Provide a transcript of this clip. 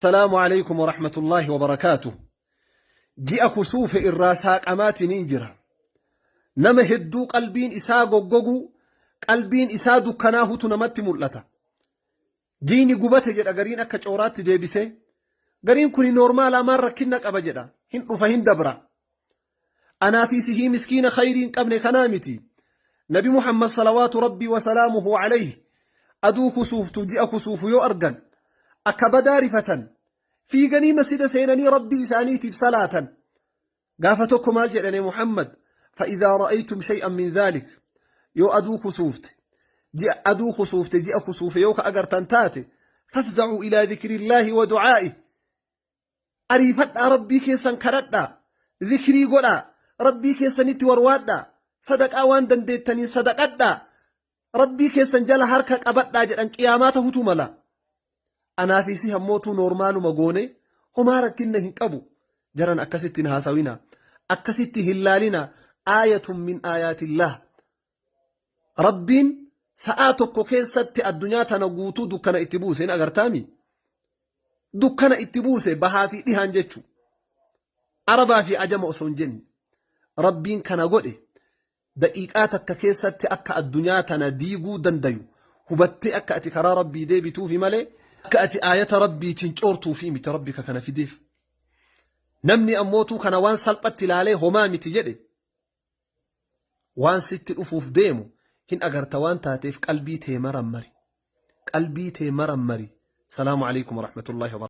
Salaamu alaikum warahmatullaahi wabarakaatuh. Ji'a kusuufe irraa saaqamaatiin jira. Nama hedduu qalbiin isaa goggoguu, qalbiin isaa dukkanaahutu namatti mul'ata. Jiini gubate jedha gariin akka cooraatti deebisee. Gariin kuni noormaalaa maal rakkinna qaba jedha. Hin dhufa hin dabra. Anaa fi sihii miskiina khayrii hin qabne kanaa miti. Nabi Muhammad salawaatu rabbii wasalaamuhu alayhi aduu kusuuftu ji'a kusuufu yoo argan akka badaa rifatan fiiganii masjida seenanii rabbii isaaniitiif salaatan. Gaafa tokko maal jedhane Muhammad? فإذا رأيتم شيئا من ذلك, yoo aduu kusuufte, ji'a aduu kusuufte, ji'a kusuufe yoo ka agartan taate, فافزعوا إلى ذكر الله ودعائه, ariifadhaa rabbii keessan kadhadhaa, zikrii godhaa, rabbii keessanitti warwaadhaa, sadaqaa waan dandeettaniin sadaqadhaa, rabbii keessan jala harka qabadhaa jedhan. Qiyaamaa tahutu mala. Anaa fi si hammootuu noormaaluma goone homaa rakkinna hin qabu. Jaran akkasitti hin haasawina, akkasitti hin laalina. آية من آيات الله. Rabbiin sa'aa tokko keessatti addunyaa tana guutuu dukkana itti buuse hin agartaami? Dukkana itti buuse bahaa fi dhihaan jechu, arabaa fi ajama osoo hin jenne. Rabbiin kana godhe daqiiqaa takka keessatti akka addunyaa tana diiguu dandayu hubattee akka ati karaa rabbii deebituufi malee akka ati aayata rabbiitiin coortuufi miti. Rabbi ka kana fideef. Namni ammootuu kana waan salphatti ilaalee homaa miti jedhe, waan sitti dhufuuf deemu hin agarta waan taateef qalbii tee marammari, qalbii tee marammari. Salaamu alaikum warahmatullaahi wabarakatuh.